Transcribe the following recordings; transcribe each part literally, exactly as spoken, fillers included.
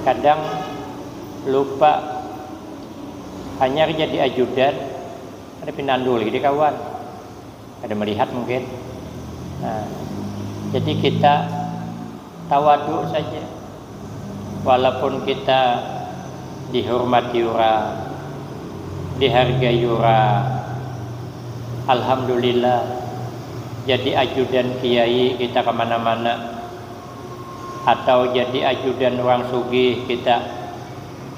Kadang lupa, hanyar jadi ajudan, ada pinandu lagi di kawan, ada melihat mungkin. Nah, jadi kita tawadu saja, walaupun kita dihormati orang, dihargai orang. Alhamdulillah, jadi ajudan kiai kita kemana-mana, atau jadi ajudan orang sugih kita,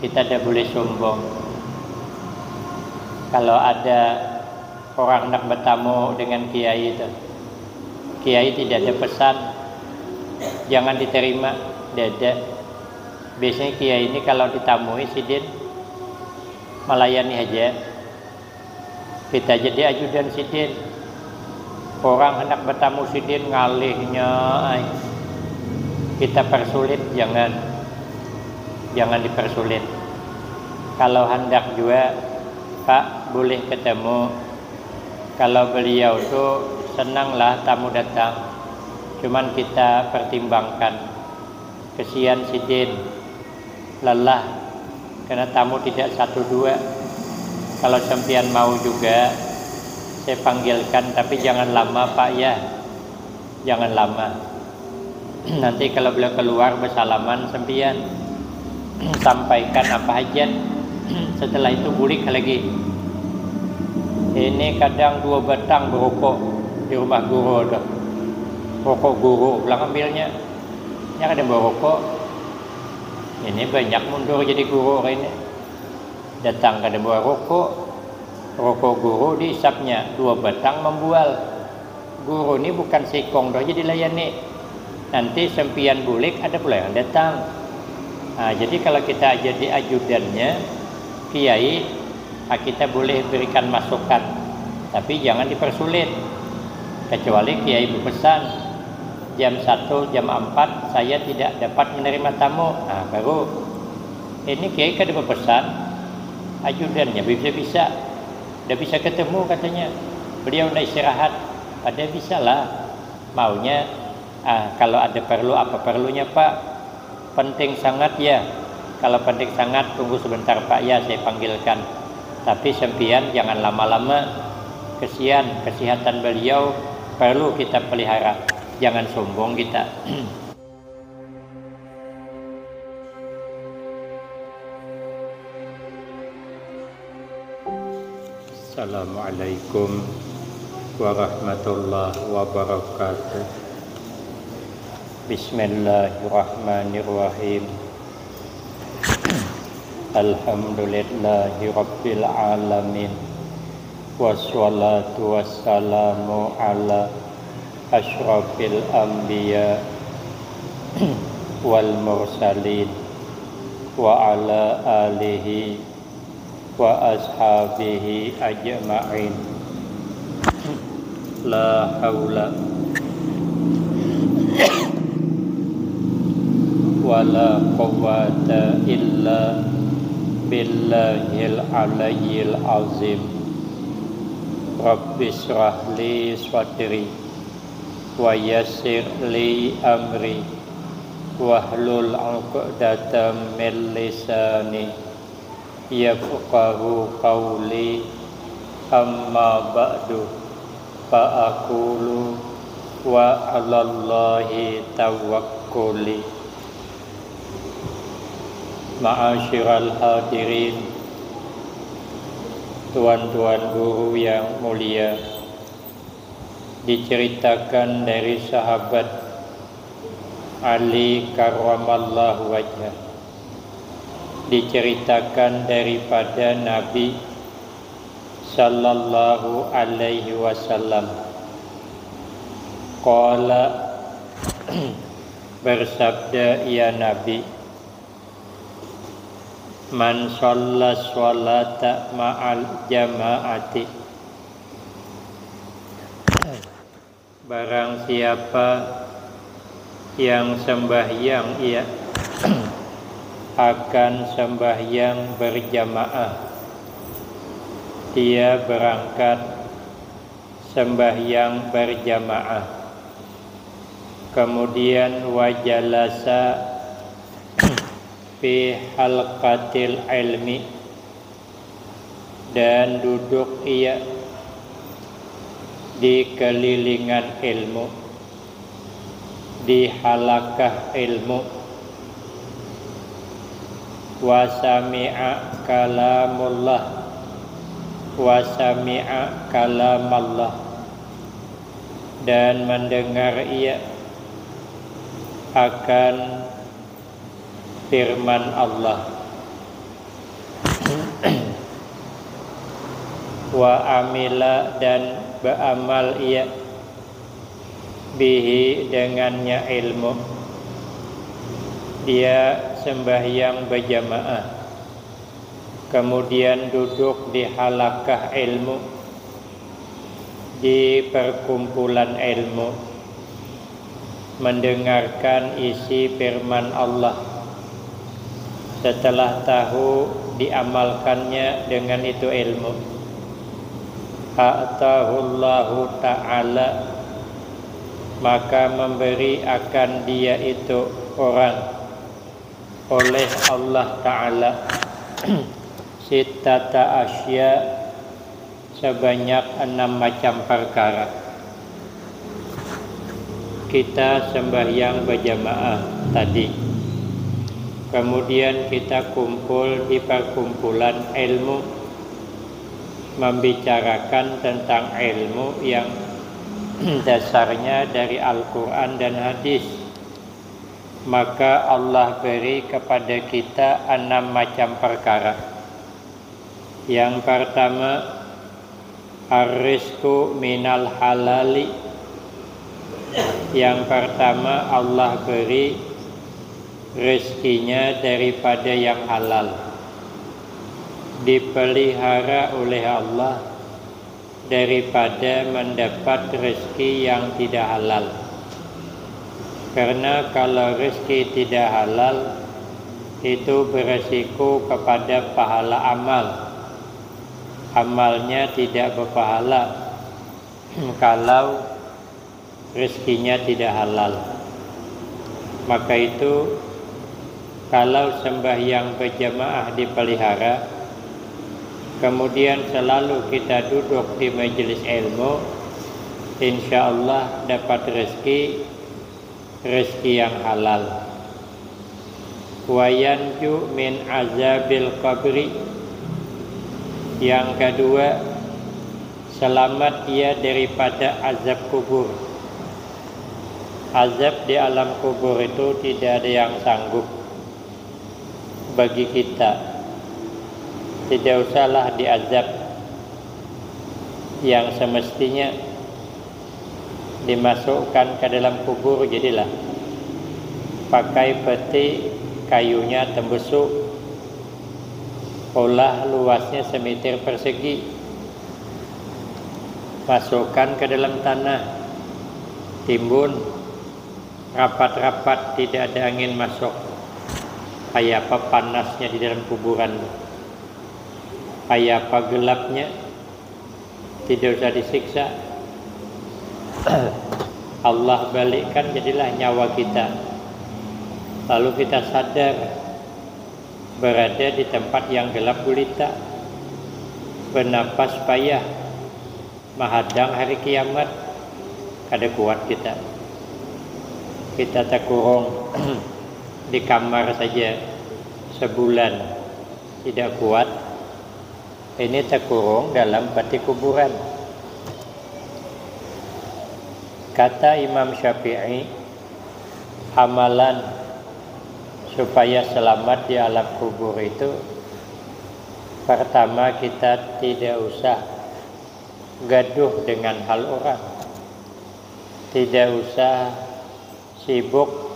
kita tidak boleh sombong. Kalau ada orang hendak bertamu dengan kiai itu, kiai tidak ada pesan, jangan diterima, tidak ada. Biasanya kiai ini kalau ditamui sidin melayani aja. Kita jadi ajudan sidin. Orang hendak bertamu sidin ngalihnya, ay. Kita persulit, jangan. Jangan dipersulit. Kalau hendak juga, Pak, boleh ketemu. Kalau beliau tu senanglah tamu datang. Cuman kita pertimbangkan. Kesian sidin, lelah, karena tamu tidak satu dua. Kalau sempian mau juga, saya panggilkan, tapi jangan lama, Pak, ya. Jangan lama. Nanti kalau beliau keluar bersalaman sempian, sampaikan apa hajat. Setelah itu bulik lagi. Ini kadang dua batang berokok di rumah guru tu. Rokok guru pulang ambilnya. Nya kada bawa rokok. Ini banyak mundur jadi guru ini. Datang kada bawa rokok. Rokok guru diisapnya, dua batang mambual. Guru ni bukan sikong doh jadi layani. Nanti sempian bulik ada pula yang datang. Nah, jadi kalau kita jadi ajudannya kiai, ah, kita boleh berikan masukan, tapi jangan dipersulit. Kecuali kiai berpesan, jam satu, jam empat saya tidak dapat menerima tamu. Nah, baru ini kiai kada berpesan, ajudannya bisa-bisa, tidak bisa ketemu katanya. Beliau nak istirahat, ada bisalah. Maunya, ah, kalau ada perlu, apa perlunya, Pak? Penting sangat ya. Kalau penting sangat, tunggu sebentar, Pak, ya, saya panggilkan. Tapi sempian jangan lama-lama. Kesian, kesihatan beliau perlu kita pelihara. Jangan sombong kita. Assalamualaikum warahmatullahi wabarakatuh. Bismillahirrahmanirrahim. Alhamdulillahi rabbil alamin. Wassalatu wassalamu ala asyrafil anbiya wal mursalin wa ala alihi wa ashabihi ajma'in. La haula wala quwwata illa billahil aliyyil azim. Rabbi shrah li sadri wa yassir li amri wahlul 'uqdatam min lisani yafqahu qawli. Amma ba'du, fa aqulu wa 'alallahi tawakkuli. Ma'asyiral hadirin, tuan-tuan guru yang mulia, diceritakan dari sahabat Ali karramallahu wajhah, diceritakan daripada Nabi sallallahu alaihi wasallam. Qala, bersabda ia Nabi, "Man shalla sholata ma'al jama'ati." Barang siapa yang sembahyang ia akan sembahyang berjamaah, dia berangkat sembahyang berjamaah. Kemudian wajalasa Fi halqatil ilmi, dan duduk ia di kelilingan ilmu, di halakah ilmu. Wa sami'a kalamullah, wa sami'a kalamallah, dan mendengar ia akan firman Allah. Wa amila, dan beramal ia, bihi, dengannya ilmu. Dia sembahyang berjamaah, kemudian duduk di halakah ilmu, di perkumpulan ilmu, mendengarkan isi firman Allah. Setelah tahu, diamalkannya dengan itu ilmu. A'tahullahu ta'ala, maka memberi akan dia itu orang oleh Allah Ta'ala sittata asya, sebanyak enam macam perkara. Kita sembahyang berjamaah tadi, kemudian kita kumpul di perkumpulan ilmu, membicarakan tentang ilmu yang dasarnya dari Al-Quran dan hadis. Maka Allah beri kepada kita enam macam perkara. Yang pertama, ar-rizqu minal halali. Yang pertama, Allah beri rezekinya daripada yang halal, dipelihara oleh Allah daripada mendapat rezeki yang tidak halal. Karena kalau rezeki tidak halal, itu beresiko kepada pahala amal. Amalnya tidak berpahala kalau rezekinya tidak halal. Maka itu, kalau sembahyang berjamaah dipelihara, kemudian selalu kita duduk di majelis ilmu, insya Allah dapat rezeki, rezeki yang halal. Wa yanju min azabil qabri. Yang kedua, selamat dia daripada azab kubur. Azab di alam kubur itu tidak ada yang sanggup bagi kita. Tidak usahlah diazab, yang semestinya dimasukkan ke dalam kubur, jadilah pakai peti kayunya tembusuk, olah luasnya semeter persegi, masukkan ke dalam tanah, timbun rapat-rapat, tidak ada angin masuk. Kayak apa panasnya di dalam kuburan, kayak apa gelapnya. Tidak usah disiksa. Allah balikkan jadilah nyawa kita, lalu kita sadar berada di tempat yang gelap gulita, bernapas payah, mahadang hari kiamat. Kada kuat kita. Kita takurung di kamar saja sebulan, tidak kuat. Ini takurung dalam peti kuburan. Kata Imam Syafi'i, amalan supaya selamat di alam kubur itu, pertama, kita tidak usah gaduh dengan hal orang, tidak usah sibuk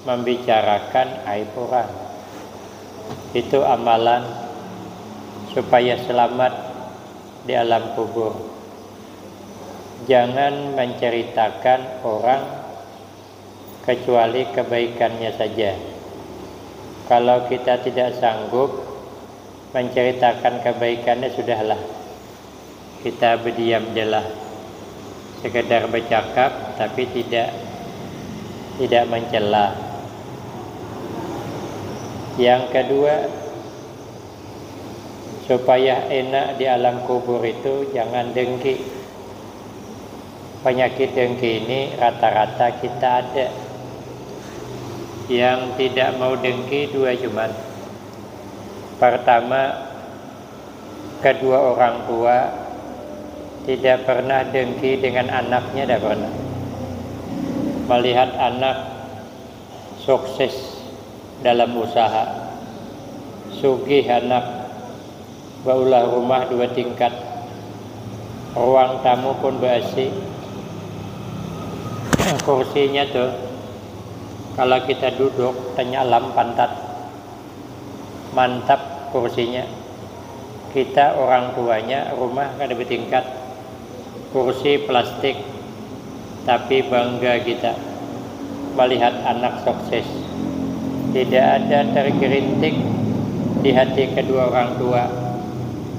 membicarakan aib orang. Itu amalan supaya selamat di alam kubur. Jangan menceritakan orang kecuali kebaikannya saja. Kalau kita tidak sanggup menceritakan kebaikannya, sudahlah, kita berdiam jelah, sekedar bercakap tapi tidak tidak mencela. Yang kedua, supaya enak di alam kubur itu, jangan dengki. Penyakit dengki ini rata-rata kita ada. Yang tidak mau dengki dua cuman. Pertama, kedua orang tua tidak pernah dengki dengan anaknya, tidak pernah. Melihat anak sukses dalam usaha, sugih anak, baulah rumah dua tingkat, ruang tamu pun ba-A C. Kursinya tuh, kalau kita duduk, tenyalam pantat. Mantap kursinya. Kita orang tuanya, rumah kada bertingkat, kursi plastik, tapi bangga kita melihat anak sukses. Tidak ada tergerintik di hati kedua orang tua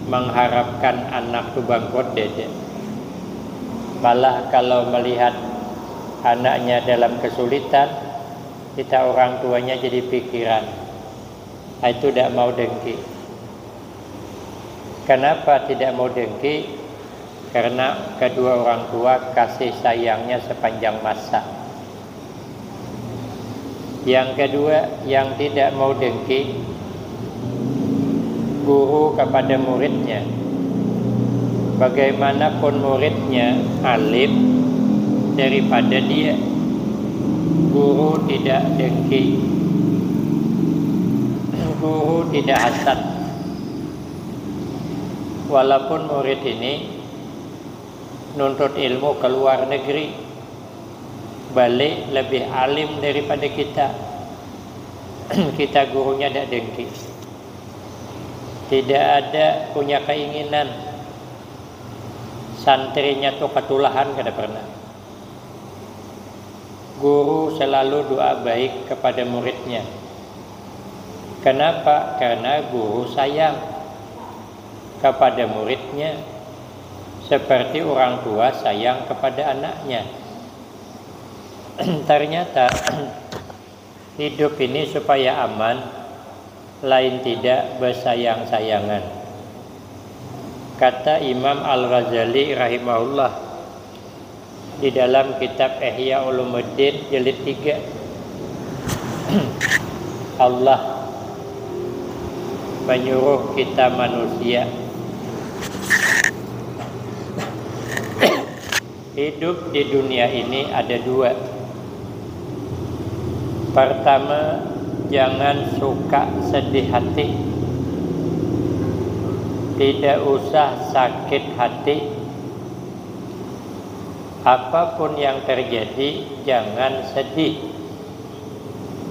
mengharapkan anak tu bangkrut, dede. Malah kalau melihat anaknya dalam kesulitan, kita orang tuanya jadi pikiran. Ah, itu tidak mau dengki. Kenapa tidak mau dengki? Karena kedua orang tua kasih sayangnya sepanjang masa. Yang kedua, yang tidak mau dengki, guru kepada muridnya. Bagaimanapun muridnya alim daripada dia, guru tidak dengki, guru tidak hasad. Walaupun murid ini nuntut ilmu ke luar negeri, balik lebih alim daripada kita, kita gurunya tidak dengki. Tidak ada punya keinginan santrinya tu ketulahan, kada pernah. Guru selalu doa baik kepada muridnya. Kenapa? Karena guru sayang kepada muridnya seperti orang tua sayang kepada anaknya. Ternyata hidup ini supaya aman, lain tidak bersayang-sayangan. Kata Imam Al-Ghazali rahimahullah di dalam kitab Ihya Ulumuddin jilid tiga, Allah menyuruh kita manusia hidup di dunia ini ada dua. Pertama, jangan suka sedih hati. Tidak usah sakit hati. Apapun yang terjadi, jangan sedih.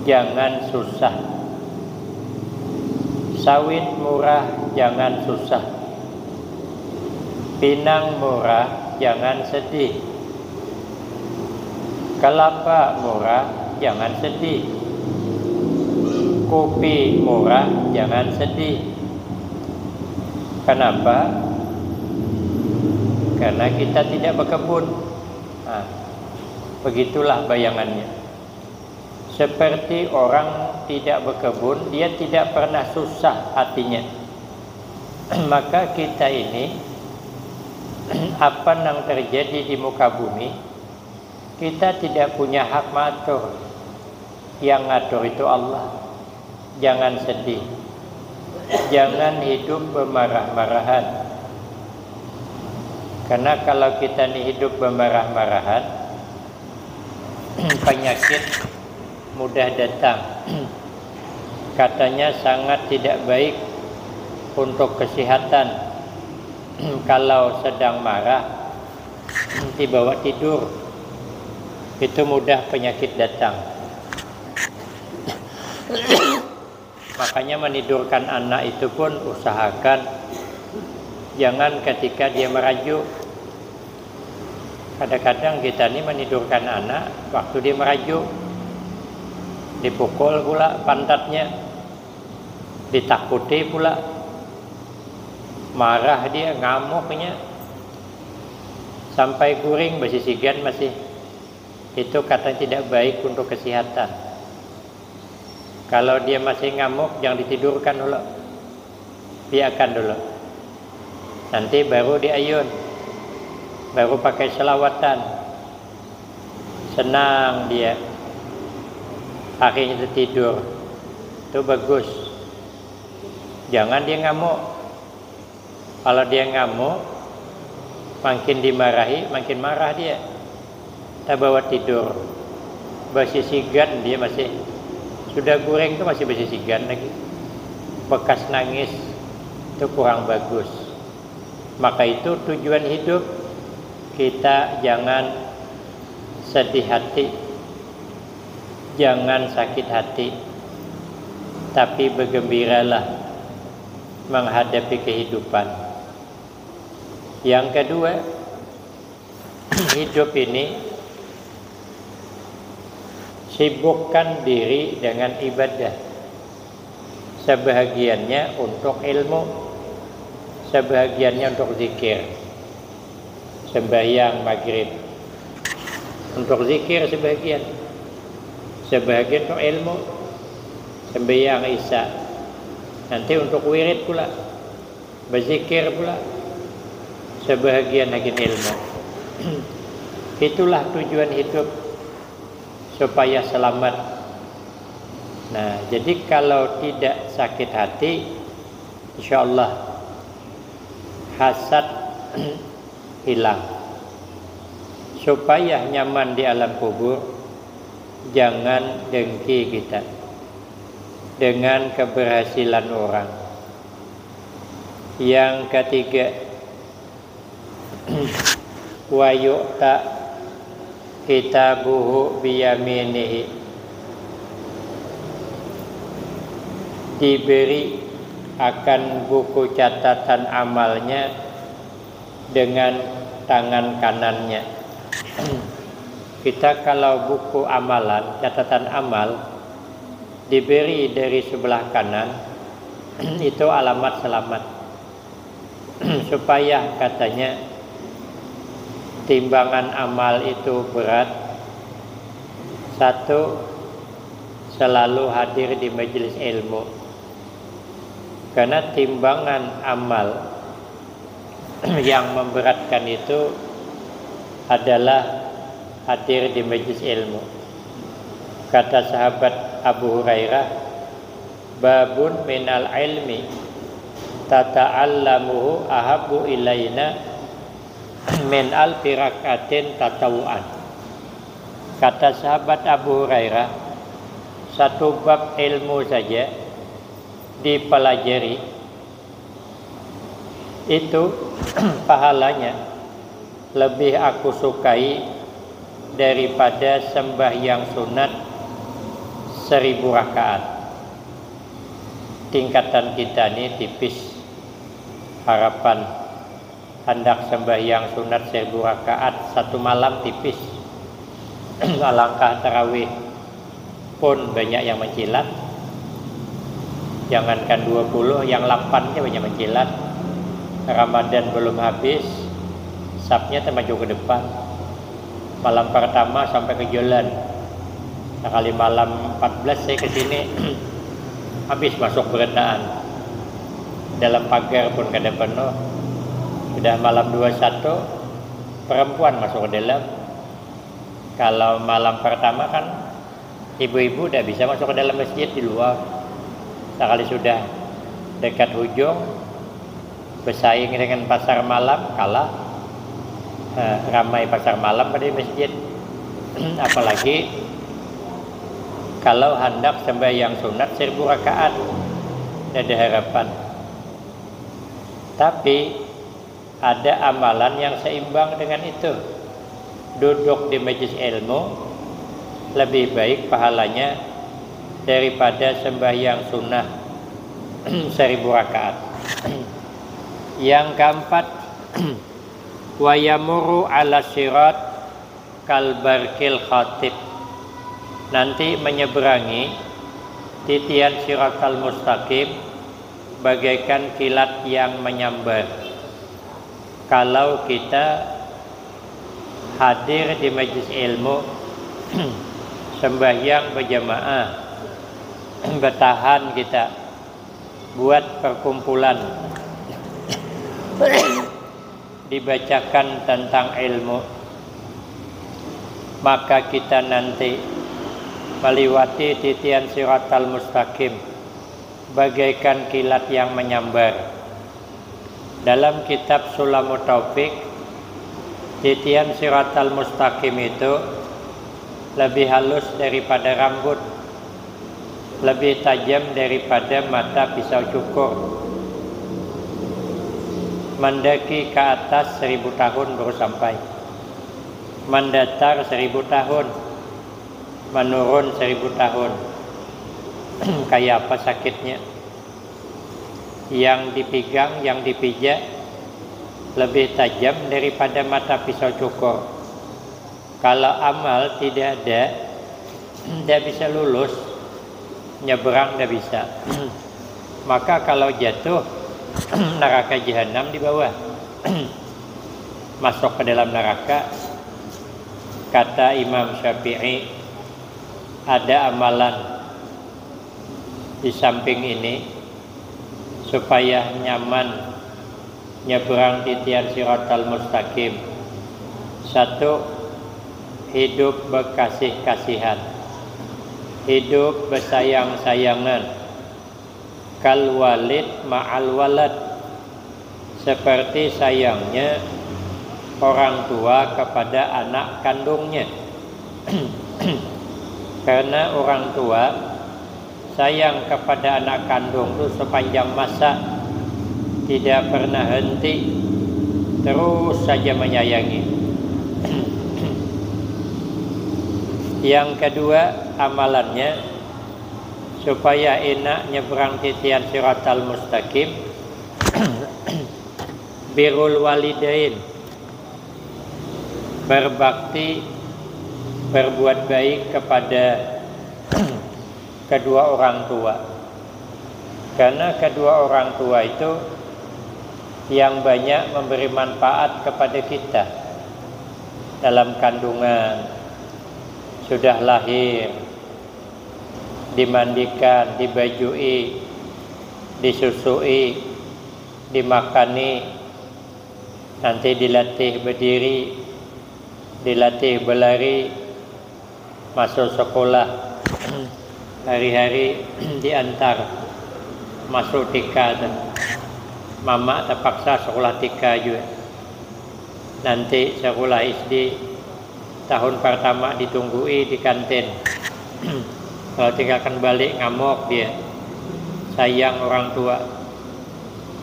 Jangan susah. Sawit murah, jangan susah. Pinang murah, jangan sedih. Kelapa murah, jangan sedih. Kopi murah, jangan sedih. Kenapa? Karena kita tidak berkebun. Nah, begitulah bayangannya. Seperti orang tidak berkebun, dia tidak pernah susah hatinya. Maka kita ini, apa yang terjadi di muka bumi, kita tidak punya hak mengatur. Yang ngatur itu Allah. Jangan sedih. Jangan hidup bermarah-marahan. Karena kalau kita ini hidup bermarah-marahan, penyakit mudah datang. Katanya sangat tidak baik untuk kesehatan kalau sedang marah, dibawa tidur, itu mudah penyakit datang. Makanya menidurkan anak itu pun usahakan jangan ketika dia merajuk. Kadang-kadang kita ni menidurkan anak waktu dia merajuk, dipukul pula pantatnya, ditakuti pula, marah dia, ngamuknya, sampai guring basisigan masih. Itu katanya tidak baik untuk kesehatan. Kalau dia masih ngamuk, jangan ditidurkan dulu. Biarkan dulu. Nanti baru diayun. Baru pakai selawatan. Senang dia. Akhirnya tertidur. Itu bagus. Jangan dia ngamuk. Kalau dia ngamuk, makin dimarahi, makin marah dia. Tabawa tidur. Basisigan dia masih. Sudah goreng tu masih basisigan lagi. Bekas nangis tu kurang bagus. Maka itu tujuan hidup, kita jangan sedih hati, jangan sakit hati, tapi bergembiralah menghadapi kehidupan. Yang kedua, hidup ini sibukkan diri dengan ibadah. Sebahagiannya untuk ilmu, sebahagiannya untuk zikir. Sembahyang maghrib untuk zikir sebahagian, sebahagian untuk ilmu, sembahyang isya, nanti untuk wirid pula, berzikir pula, sebahagian lagi ilmu. Itulah tujuan hidup, supaya selamat. Nah, jadi kalau tidak sakit hati, insya Allah hasad hilang. Supaya nyaman di alam kubur, jangan dengki kita dengan keberhasilan orang. Yang ketiga, wa yu'ta kitabahu biyaminihi, diberi akan buku catatan amalnya dengan tangan kanannya. Kita kalau buku amalan, catatan amal, diberi dari sebelah kanan, itu alamat selamat. Supaya katanya timbangan amal itu berat, satu, selalu hadir di majelis ilmu. Karena timbangan amal yang memberatkan itu adalah hadir di majelis ilmu. Kata sahabat Abu Hurairah, babun minal ilmi tata'allamuhu ahabbu ilaina min alfi rak'atin tatawuan. Kata sahabat Abu Hurairah, satu bab ilmu saja dipelajari, itu pahalanya lebih aku sukai daripada sembahyang sunat seribu rakaat. Tingkatan kita ni tipis. Harapan handak sembahyang sunat seribu rakaat satu malam tipis. Alangkah tarawih pun banyak yang mencilat. Jangankan dua puluh, yang lapan aja banyak mencilat. Ramadan belum habis, sapnya termaju ke depan. Malam pertama sampai ke jalan. Sekali malam empat belas saya ke sini, habis masuk berataan. Dalam pagar pun kada penuh. Sudah malam dua satu, perempuan masuk ke dalam. Kalau malam pertama kan ibu-ibu dah bisa masuk ke dalam masjid di luar. Sekali sudah dekat hujung, bersaing dengan pasar malam, kalah. Eh, ramai pasar malam pada masjid. Apalagi kalau hendak sembahyang sunat seribu rakaat, ada harapan. Tapi ada amalan yang seimbang dengan itu. Duduk di majlis ilmu lebih baik pahalanya daripada sembahyang sunnah seribu rakaat. Yang keempat, wayamuru ala sirat kalbarkil khatib. Nanti menyeberangi titian siratal mustaqim bagaikan kilat yang menyambar. Kalau kita hadir di majlis ilmu, sembahyang berjamaah, bertahan kita buat perkumpulan dibacakan tentang ilmu, maka kita nanti meliwati titian siratal mustaqim bagaikan kilat yang menyambar. Dalam kitab Sulamut Taufik, titian siratal mustaqim itu lebih halus daripada rambut, lebih tajam daripada mata pisau cukur. Mendaki ke atas seribu tahun baru sampai, mendatar seribu tahun, menurun seribu tahun. Kayak apa sakitnya? Yang dipigang, yang dipijak lebih tajam daripada mata pisau cukur. Kalau amal tidak ada, tidak bisa lulus, nyeberang tidak bisa. Maka kalau jatuh, neraka jahanam di bawah. Masuk ke dalam neraka, kata Imam Syafi'i, ada amalan di samping ini supaya nyaman nyeberang titian siratal mustaqim. Satu, hidup berkasih-kasihan, hidup bersayang-sayangan. Kal walid ma'al walad, seperti sayangnya orang tua kepada anak kandungnya. Karena orang tua sayang kepada anak kandung tu sepanjang masa, tidak pernah henti, terus saja menyayangi. Yang kedua, amalannya supaya enak nyeberang titian siratal mustaqim, birrul walidain, berbakti, berbuat baik kepada kedua orang tua. Karena kedua orang tua itu yang banyak memberi manfaat kepada kita dalam kandungan, sudah lahir, dimandikan, dibajui, disusui, dimakani, nanti dilatih berdiri, dilatih berlari, masuk sekolah, hari-hari diantar masuk T K tu. Mama terpaksa sekolah T K juga. Nanti sekolah S D, tahun pertama ditunggui di kantin. Kalau tinggalkan balik, ngamuk dia. Sayang orang tua,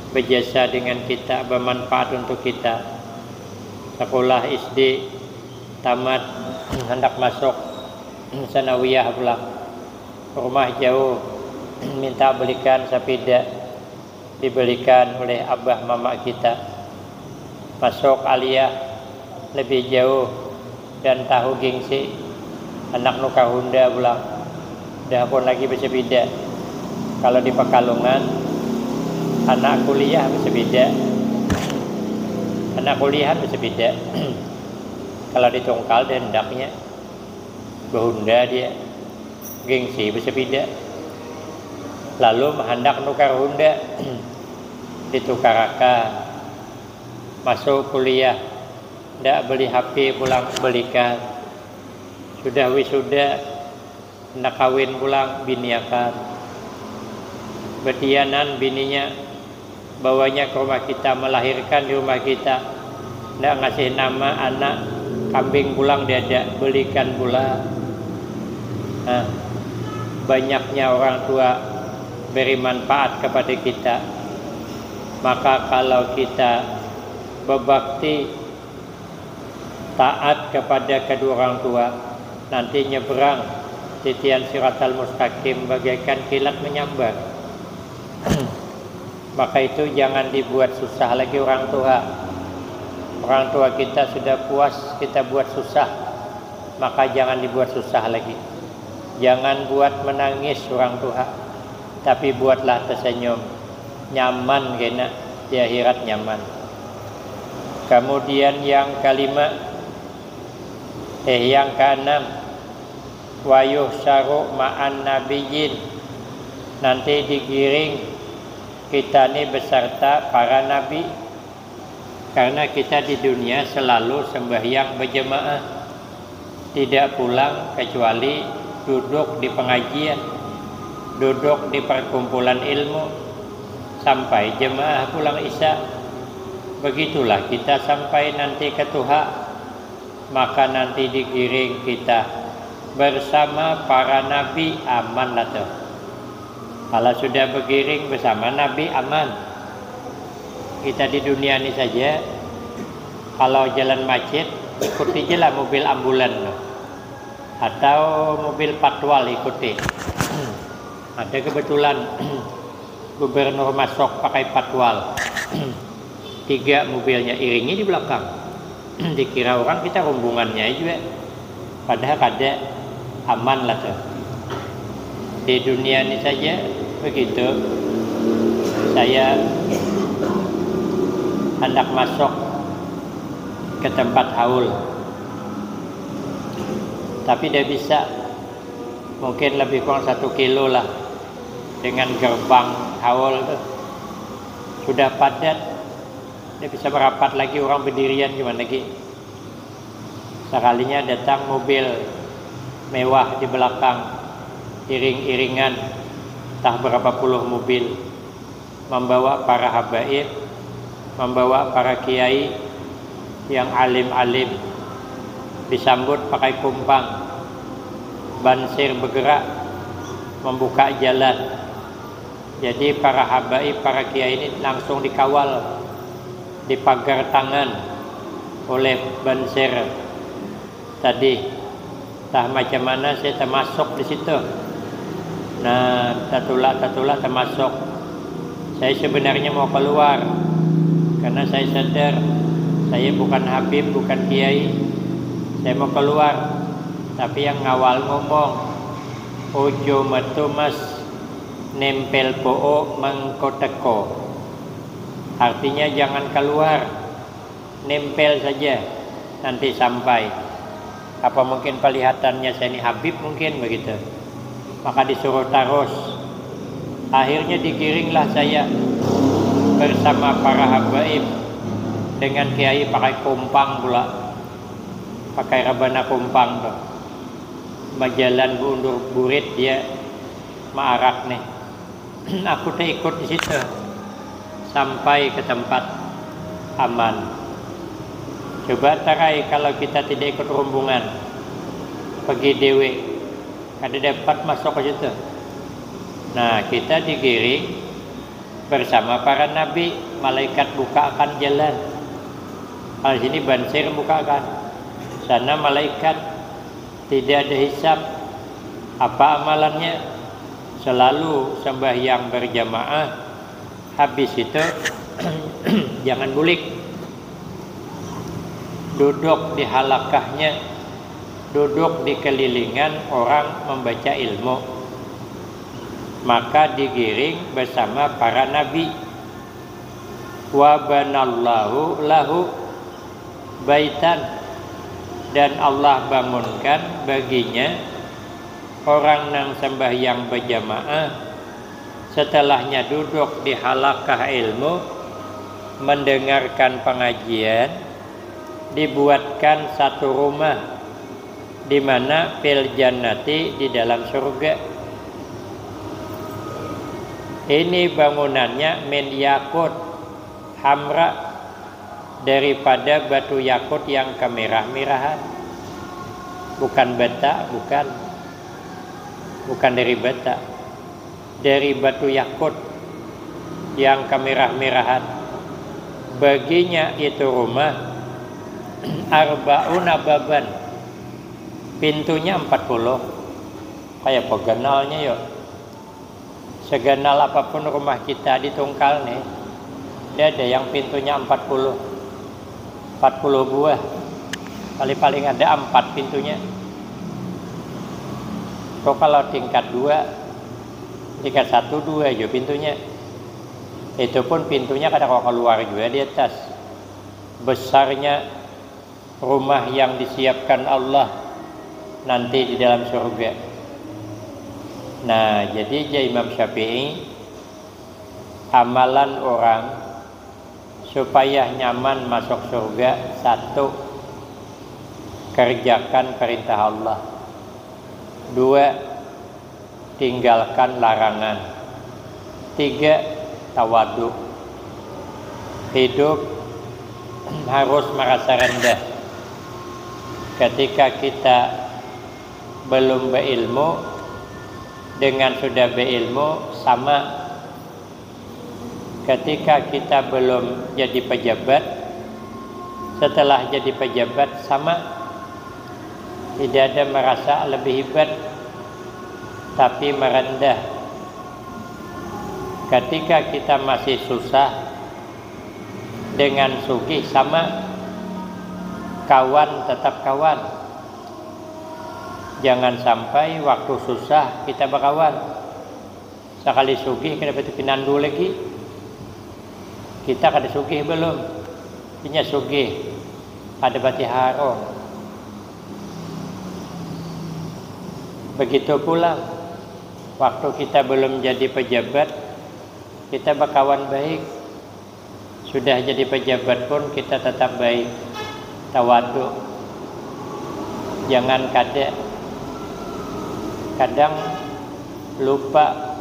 berjasa dengan kita, bermanfaat untuk kita. Sekolah S D tamat, hendak masuk sanawiyah pulang. Rumah jauh, minta belikan sepeda, dibelikan oleh abah mama kita. Masuk aliyah lebih jauh dan tahu gengsi, anak nukar Honda pulang. Dah pun lagi bersepeda. Kalau di Pekalongan, anak kuliah bersepeda. Anak kuliah bersepeda. Kalau di Tungkal, dia hendaknya bahunda dia, gengsi bersepeda. Lalu hendak nukar Honda, ditukarakan. Masuk kuliah, ndak beli H P pulang, belikan. Sudah wisuda, hendak kawin pulang, biniakan. Betianan bininya, bawanya ke rumah kita, melahirkan di rumah kita, ndak ngasih nama anak, kambing pulang diajak, belikan pula. Nah, banyaknya orang tua beri manfaat kepada kita. Maka kalau kita berbakti, taat kepada kedua orang tua, nanti nyeberang titian siratal mustaqim bagaikan kilat menyambar. Maka itu jangan dibuat susah lagi orang tua. Orang tua kita sudah puas kita buat susah, maka jangan dibuat susah lagi. Jangan buat menangis orang tua, tapi buatlah tersenyum. Nyaman kena, di akhirat nyaman. Kemudian yang kelima, eh, yang keenam, wa yuhsyaru ma'an nabiyyin Nanti digiring kita ni beserta para nabi, karena kita di dunia selalu sembahyang berjamaah, tidak pulang kecuali duduk di pengajian, duduk di perkumpulan ilmu, sampai jemaah pulang isya. Begitulah kita sampai nanti ke tuha, maka nanti digiring kita bersama para nabi, aman lah tuh. Kalau sudah begiring bersama nabi, aman. Kita di dunia ini saja, kalau jalan macet, ikuti je lah mobil ambulan tuh. Atau mobil patwal ikuti. Ada kebetulan gubernur masuk pakai patwal. Tiga mobilnya, iringi di belakang. Dikira orang kita rombongannya juga. Padahal kada, aman lah tuh. Di dunia ini saja begitu. Saya hendak masuk ke tempat haul, tapi tidak bisa. Mungkin lebih kurang satu kilo lah dengan gerbang haul tuh. Sudah padat, tidak bisa merapat lagi, orang berdirian gimana lagi. Sekalinya datang mobil mewah di belakang, iring-iringan, entah berapa puluh mobil, membawa para habaib, membawa para kiai yang alim-alim, disambut pakai kumpang, bansir bergerak, membuka jalan. Jadi para habaib, para kiai ini langsung dikawal, dipagar tangan oleh bansir tadi. Tah macam mana saya termasuk di situ. Nah, tatulak-tatulak termasuk. Saya sebenarnya mau keluar karena saya sadar saya bukan habib, bukan kiai. Saya mau keluar, tapi yang ngawal ngomong, "Ojo metu, Mas, nempel po'o mangko teko." Artinya jangan keluar, nempel saja, nanti sampai. Apa mungkin pelihatannya saya ini habib, mungkin begitu. Maka disuruh tarus. Akhirnya digiringlah saya bersama para habaib dengan kiai pakai kumpang pula. Pakai rabana kumpang tuh. Majalan beundur burit dia maarak nih. Aku teh ikut di situ sampai ke tempat aman. Coba tarai kalau kita tidak ikut rombongan, pergi dewe, kada dapat masuk ke situ. Nah, kita digiring bersama para nabi, malaikat bukakan jalan. Kalau sini bansir bukakan, sana malaikat, tidak ada hisap. Apa amalannya? Selalu sembahyang berjamaah, habis itu jangan bulik. Duduk di halakahnya, duduk di kelilingan orang membaca ilmu. Maka digiring bersama para nabi. Wa banallahu lahu baitan, dan Allah bangunkan baginya orang nang sembahyang berjamaah, setelahnya duduk di halakah ilmu, mendengarkan pengajian, dibuatkan satu rumah di mana fil jannati, di dalam surga. Ini bangunannya min yakut hamra, daripada batu yakut yang kemerah-merahan. Bukan bata, bukan. Bukan dari bata. Dari batu yakut yang kemerah-merahan. Baginya itu rumah arbauna baban. Pintunya empat puluh. Kayak apa ganalnya, yuk. Seganal apapun rumah kita di Tungkal nih, dia ada yang pintunya empat puluh. Empat puluh buah. Paling-paling ada empat pintunya. Kok kalau tingkat dua, tingkat satu dua aja pintunya. Itu pun pintunya kada kawa keluar juga di atas. Besarnya rumah yang disiapkan Allah nanti di dalam surga. Nah, jadi jar Imam Syafi'i, amalan orang supaya nyaman masuk surga, satu, kerjakan perintah Allah. Dua, tinggalkan larangan. Tiga, tawadu. Hidup harus merasa rendah. Ketika kita belum berilmu, dengan sudah berilmu, sama. Ketika kita belum jadi pejabat, setelah jadi pejabat, sama. Tidak ada merasa lebih hebat, tapi merendah. Ketika kita masih susah, dengan sugih sama. Kawan tetap kawan. Jangan sampai waktu susah kita bakawan. Sakali sugih kada batu pinandu lagi. Kita kada sugih belum, inya sugih, kada bati harung. Begitu pulang, waktu kita belum jadi pejabat, kita bakawan baik. Sudah jadi pejabat pun kita tetap baik, tawadu. Jangan kada. Kadang lupa,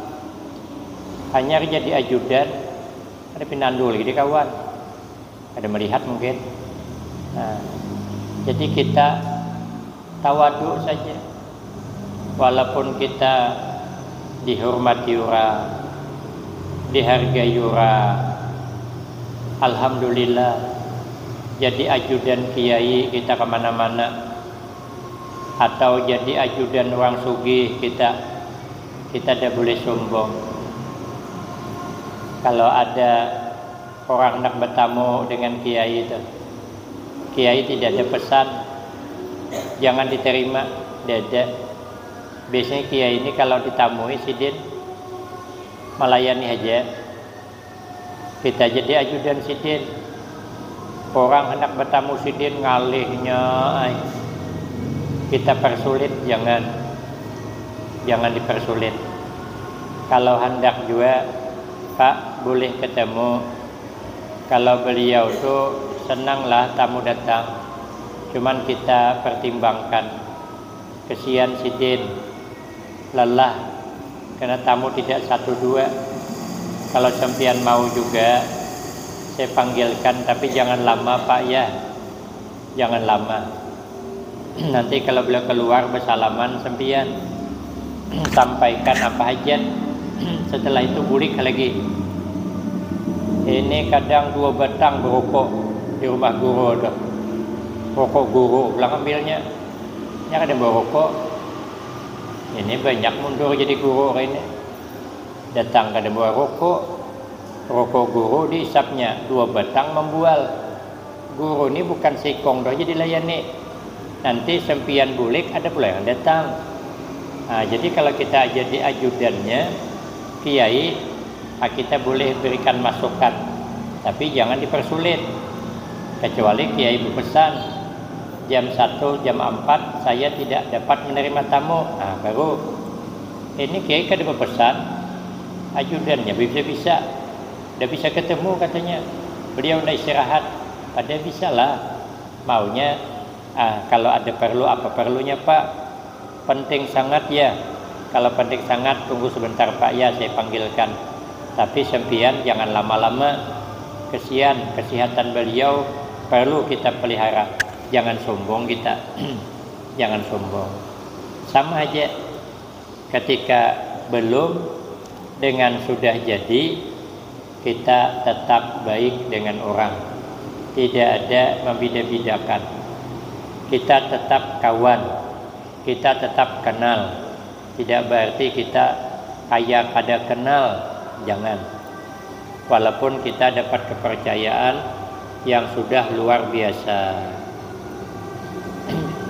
hanyar jadi ajudan, kada pinandu lagi di kawan. Kada melihat mungkin. Nah, jadi kita tawadu saja. Walaupun kita dihormati urang, dihargai urang, alhamdulillah, jadi ajudan kiai kita kemana-mana, atau jadi ajudan orang sugih kita, kita tidak boleh sombong. Kalau ada orang hendak bertamu dengan kiai itu, kiai tidak ada pesan, jangan diterima, tidak ada. Biasanya kiai ini kalau ditamui sidin melayani aja. Kita jadi ajudan sidin. Orang hendak bertamu sidin ngalihnya, ay. Kita persulit, jangan. Jangan dipersulit. Kalau hendak juga, Pak, boleh ketemu. Kalau beliau tu senanglah tamu datang. Cuman kita pertimbangkan. Kesian sidin, lelah, karena tamu tidak satu dua. Kalau sampian mau juga, saya panggilkan, tapi jangan lama, Pak, ya. Jangan lama. Nanti kalau beliau keluar bersalaman sampian, sampaikan apa hajat. Setelah itu bulik lagi. Ini kadang dua batang berokok di rumah guru tu. Rokok guru pulang ambilnya. Nya kada bawa rokok. Ini banyak mundur jadi guru ini. Datang kada bawa rokok. Rokok guru diisapnya, dua batang mambual. Guru ni bukan sikong doh jadi layani. Nanti sampian bulik ada pula yang datang. Nah, jadi kalau kita jadi ajudannya kiai, ah, kita boleh berikan masukan, tapi jangan dipersulit. Kecuali kiai berpesan, jam satu, jam empat saya tidak dapat menerima tamu. Nah, baru ini kiai kada berpesan, ajudannya bisa-bisa, tidak bisa ketemu katanya. Beliau nak istirahat, kada bisa lah. Maunya, ah, kalau ada perlu, apa perlunya, Pak? Penting sangat ya. Kalau penting sangat, tunggu sebentar, Pak, ya, saya panggilkan. Tapi sampian jangan lama-lama. Kesian, kesihatan beliau perlu kita pelihara. Jangan sombong kita. Jangan sombong. Sama aja. Ketika belum dengan sudah jadi, kita tetap baik dengan orang. Tidak ada membeda-bedakan. Kita tetap kawan. Kita tetap kenal. Tidak berarti kita kaya kada kenal. Jangan. Walaupun kita dapat kepercayaan yang sudah luar biasa.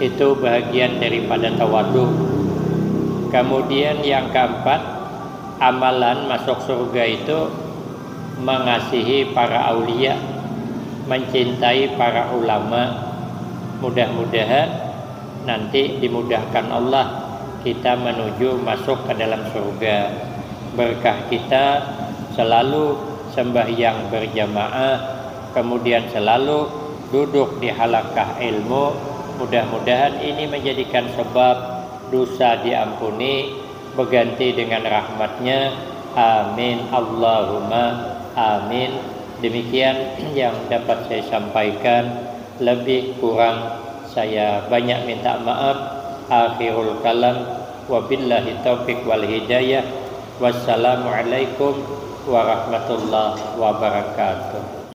Itu bahagian daripada tawadu. Kemudian yang keempat, amalan masuk surga itu mengasihi para aulia, mencintai para ulama. Mudah-mudahan nanti dimudahkan Allah kita menuju masuk ke dalam surga. Berkah kita selalu sembahyang berjamaah, kemudian selalu duduk di halakah ilmu. Mudah-mudahan ini menjadikan sebab dosa diampuni, berganti dengan rahmatnya. Amin, Allahumma amin. Demikian yang dapat saya sampaikan, lebih kurang saya banyak minta maaf. Akhirul kalam, wabillahi taufiq wal hidayah. Wassalamualaikum warahmatullahi wabarakatuh.